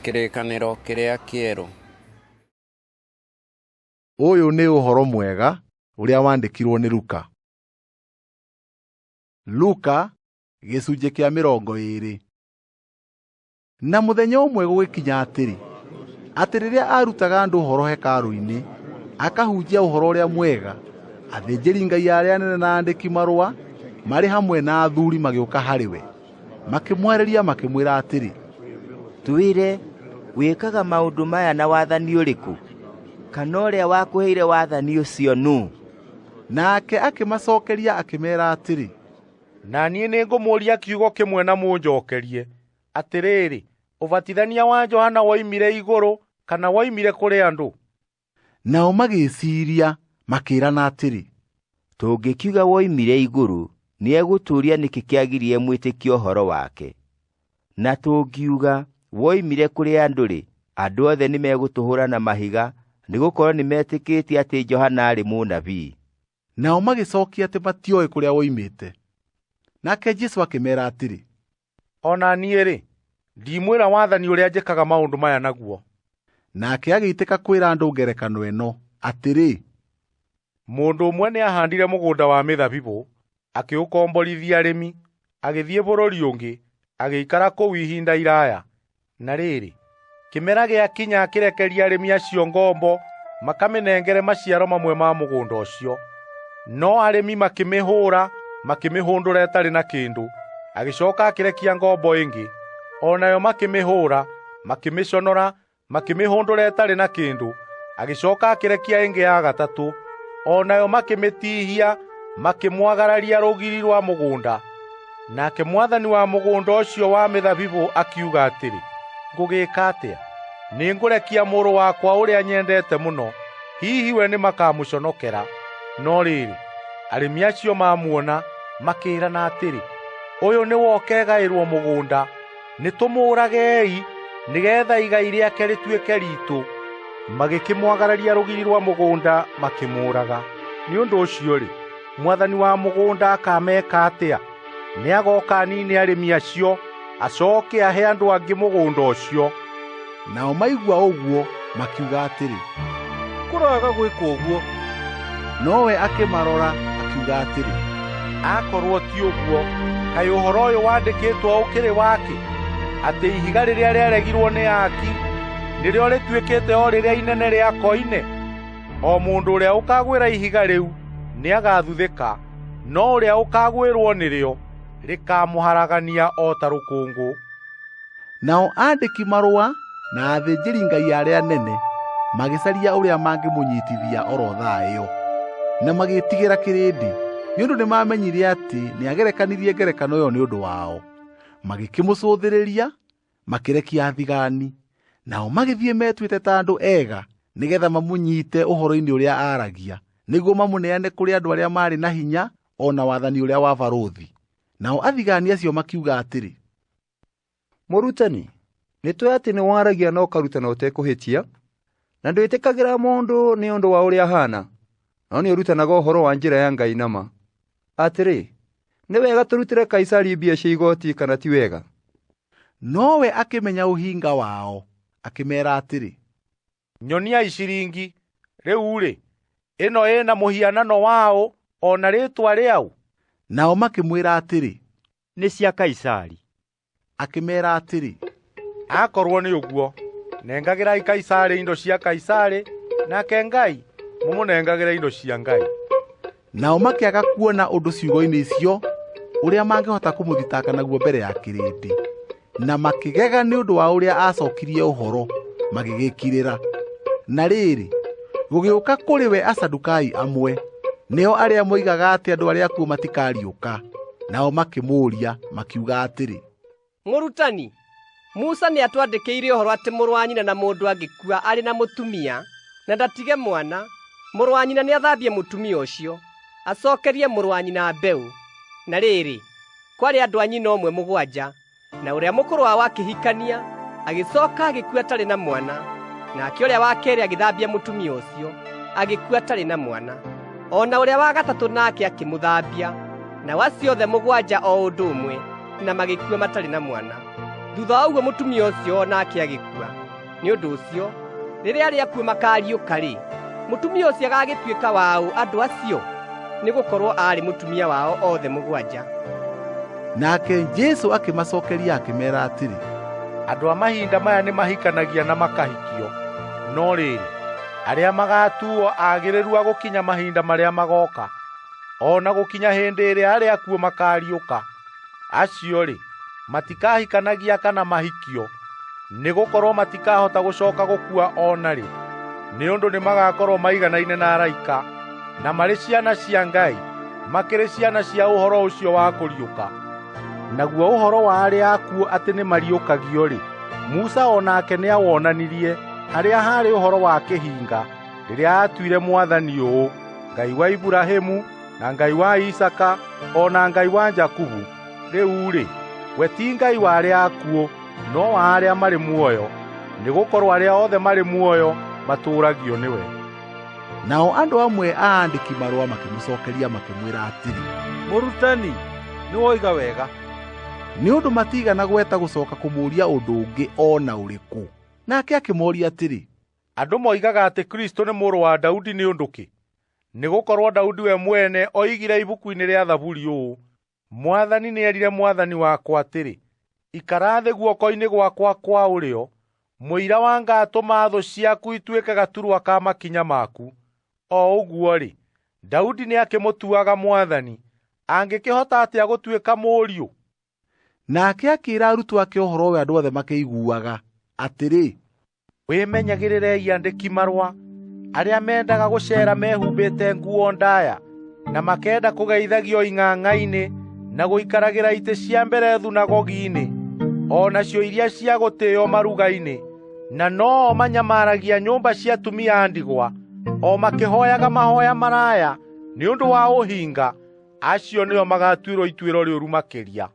Kĩrĩkanĩro kĩrĩa kĩerũ. Ũyũ nĩ ũhoro mwega ũrĩa wandĩkirwo nĩ Luka. Luka gĩcunjĩ kĩa 20. Na mũthenya ũmwe gũgĩkinya atĩrĩ, atĩ rĩrĩa aarutaga andũ ũhoro hekarũ-inĩ, akahunjia ũhoro ũrĩa mwega, athĩnjĩri-Ngai arĩa anene na aandĩki-marũa marĩ hamwe na athuri magĩũka harĩ we, makĩmwarĩria makĩmwĩra atĩrĩ, Twĩre, wĩkaga maũndũ maya na wathani ũrĩkũ? Kana ũrĩa wakũheire wathani ũcio nũũ? Nake akĩmacokeria akĩmeera atĩrĩ, Na niĩ nĩngũmũũria kiugo kĩmwe na mũnjookerie. Atĩrĩrĩ, ũbatithania wa Johana woimire igũrũ kana woimire kũrĩ andũ? Nao magĩĩciiria makĩĩrana atĩrĩ, Tũngĩkiuga woimire igũrũ, nĩegũtũũria nĩkĩ kĩagiririe mwĩtĩkie ũhoro wake. Na tũngiuga woimire kũrĩ andũ-rĩ, andũ othe nĩmegũtũhũũra na mahiga, nĩgũkorwo nĩmetĩkĩtie atĩ Johana aarĩ mũnabii. Nao magĩcokia atĩ matioĩ kũrĩa woimĩte. Nake Jesũ akĩmeera atĩrĩ, O na niĩ-rĩ, ndimwĩra wathani ũrĩa njĩkaga maũndũ maya naguo. Nake agĩitĩka kwĩra andũ ngerekano ĩno, atĩrĩ, Mũndũ ũmwe nĩahaandire mũgũnda wa mĩthabibũ, akĩũkomborithia arĩmi, agĩthiĩ bũrũri ũngĩ, agĩikara kũu ihinda iraya. Na rĩrĩ, kĩmera gĩakinya akĩrekeria arĩmi acio ngombo makamĩnengere maciaro mamwe ma mũgũnda ũcio. No arĩmi makĩmĩhũũra, makĩmĩhũndũra ĩtarĩ na kĩndũ. Agĩcoka akĩrekia ngombo ĩngĩ, o nayo makĩmĩhũũra, makĩmĩconora, makĩmĩhũndũra ĩtarĩ na kĩndũ. Agĩcoka akĩrekia ĩngĩ ya gatatũ, o nayo makĩmĩtihia, makĩmwagararia rũgiri rwa mũgũnda. Nake mwathani wa mũgũnda ũcio wa mĩthabibũ akiuga atĩrĩ, ngũgĩka atĩa? Nĩngũrekia mũrũ wakwa ũrĩa nyendete mũno, hihi we nĩmakamũconokera. No rĩrĩ, arĩmi acio mamuona, makĩĩrana atĩrĩ, ũyũ nĩwe ũkegaĩrwo mũgũnda, nĩtũmũũragei, nĩgeetha igai rĩake rĩtuĩke riitũ. Magĩkĩmwagararia rũgiri rwa mũgũnda makĩmũũraga. Nĩ ũndũ ũcio-rĩ, mwathani wa mũgũnda akaameka atĩa? Nĩagooka aniine arĩmi acio, acoke ahe andũ angĩ mũgũnda ũcio. Nao maigua ũguo makiuga atĩrĩ, Kũroaga gwĩkwo ũguo! Nowe akĩmarora akiuga atĩrĩ, Akorwo ti ũguo, kaĩ ũhoro ũyũ wandĩkĩtwo ũkĩrĩ wakĩ, atĩ ihiga rĩrĩa rĩaregirwo nĩ aaki nĩrĩo rĩtuĩkĩte o rĩrĩa inene rĩa koine? O mũndũ ũrĩa ũkagwĩra ihiga rĩu nĩagathuthĩka, no ũrĩa ũkagwĩrwo nĩrĩo rĩkamũharagania o ta rũkũngũ. Nao aandĩki-marũa na athĩnjĩri-Ngai arĩa anene magĩcaria ũrĩa mangĩmũnyitithia oro thaa ĩyo, na magĩĩtigĩra kĩrĩndĩ, nĩ ũndũ nĩmamenyire atĩ nĩagerekanirie ngerekano ĩyo nĩ ũndũ wao. Magĩkĩmũcũthĩrĩria, makĩrekia athigani, nao magĩthiĩ metuĩte ta andũ ega nĩgetha mamũnyite ũhoro-inĩ ũrĩa aaragia, nĩguo mamũneane kũrĩ andũ arĩa maarĩ na hinya o na wathani ũrĩa wa barũthi. Nao athigani acio makiuga atĩrĩ, Mũrutani, nĩtũĩ atĩ nĩ waragia na ũkarutana ũtekũhĩtia, na ndwĩtĩkagĩra mũndũ nĩ ũndũ wa ũrĩa ahaana, no nĩ ũrutanaga ũhoro wa njĩra ya Ngai na ma. Atĩrĩ, nĩ wega tũrutĩre Kaisari mbia cia igooti kana ti wega? Nowe akĩmenya ũhinga wao, akĩmeera atĩrĩ, Nyoniai ciringi. Rĩu-rĩ, ĩno ĩna mũhianano waũ o na rĩĩtwa rĩaũ? Nao makĩmwĩra atĩrĩ, Nĩ cia Kaisari. Akĩmeera atĩrĩ, Akorwo nĩ ũguo, nengagĩrai Kaisari indo cia Kaisari, nake Ngai mũmũnengagĩre indo cia Ngai. Nao makĩaga kuona ũndũ ciugo-inĩ icio ũrĩa mangĩhota kũmũthitanga naguo mbere ya kĩrĩndĩ, na makĩgega nĩ ũndũ wa ũrĩa aacokirie ũhoro, magĩgĩkirĩra. Na rĩrĩ, gũgĩũka kũrĩ we Asadukai amwe, nĩo arĩa moigaga atĩ andũ arĩa akuũ matikariũka. Nao makĩmũũria makiuga atĩrĩ, Mũrutani, Musa nĩatwandĩkĩire ũhoro atĩ mũrũ wa nyina na mũndũ angĩkua arĩ na mũtumia na ndatige mwana, mũrũ wa nyina nĩathambie mũtumia ũcio, acookerie mũrũ wa nyina mbeũ. Na rĩrĩ, kwarĩ andũ a nyina ũmwe mũgwanja, na ũrĩa mũkũrũ wao akĩhikania, agĩcooka agĩkua atarĩ na mwana. Nake ũrĩa wa keerĩ agĩthambia mũtumia ũcio, agĩkua atarĩ na mwana. O na ũrĩa wa gatatũ nake akĩmũthambia, nao acio othe mũgwanja o ũndũ ũmwe, na magĩkua matarĩ na mwana. Thuutha wa ũguo mũtumia ũcio o nake agĩkua. Nĩ ũndũ ũcio, rĩrĩa arĩa akuũ makaariũka-rĩ, mũtumia ũcio agagĩtuĩka wa ũ andũ acio? Nĩgũkorwo aarĩ mũtumia wao othe mũgwanja. Nake Jesũ akĩmacokeria akĩmeera atĩrĩ, Andũ a mahinda maya nĩmahikanagia na makahikio, no rĩrĩ, arĩa magaatuuo aagĩrĩru a gũkinya mahinda marĩa magooka, o na gũkinya hĩndĩ ĩrĩa arĩa akuũ makaariũka, acio-rĩ, matikahikanagia kana mahikio, nĩgũkorwo matikahota gũcooka gũkua o na rĩ, nĩ ũndũ nĩmagakorwo maiganaine na araika, na marĩ ciana cia Ngai, makĩrĩ ciana cia ũhoro ũcio wa kũriũka. Naguo ũhoro wa arĩa akuũ atĩ nĩmariũkagio-rĩ, Musa o nake nĩawonanirie harĩa haarĩ ũhoro wa kĩhinga, rĩrĩa aatuire Mwathani ũũ, Ngai wa Iburahĩmu, na Ngai wa Isaaka, o na Ngai wa Jakubu. Rĩu-rĩ, we ti Ngai wa arĩa akuũ, no wa arĩa marĩ muoyo, nĩgũkorwo arĩa othe marĩ muoyo matũũragio nĩwe. Nao andũ amwe a aandĩki-marũa makĩmũcookeria makĩmwĩra atĩrĩ, Mũrutani, nĩwoiga wega. Nĩ ũndũ matiigana gweta gũcooka kũmũũria ũndũ ũngĩ o na ũrĩkũ. Nake akĩmooria atĩrĩ, Andũ moigaga atĩ Kristũ nĩ mũrũ wa Daudi nĩ ũndũ kĩ? Nĩgũkorwo Daudi we mwene oigire ibuku-inĩ rĩa Thaburi ũũ: Mwathani nĩerire Mwathani wakwa atĩrĩ, Ikara thĩ guoko-inĩ gwakwa kwa ũrĩo, mũira wa ngaatũma thũ ciaku ituĩke gaturwa ka makinya maku. O ũguo-rĩ, Daudi nĩakĩmũtuaga Mwathani, angĩkĩhota atĩa gũtuĩka mũriũ? Nake akĩĩra arutwo ake ũhoro ũyũ andũ othe makĩiguaga, atĩrĩ, Wĩmenyagĩrĩrei andĩki-marũa arĩa mendaga gũceera mehumbĩte nguo ndaaya, na makenda kũgeithagio ing'ang'a-inĩ na gũikaragĩra itĩ cia mbere thunagogi-inĩ, o nacio iria cia gũtĩĩo maruga-inĩ, na no-o manyamaragia nyũmba cia atumia a ndigwa, o makĩhooyaga mahooya maraya nĩ ũndũ wa ũhinga. Acio nĩo magaatuĩrwo ituĩro rĩũru makĩria.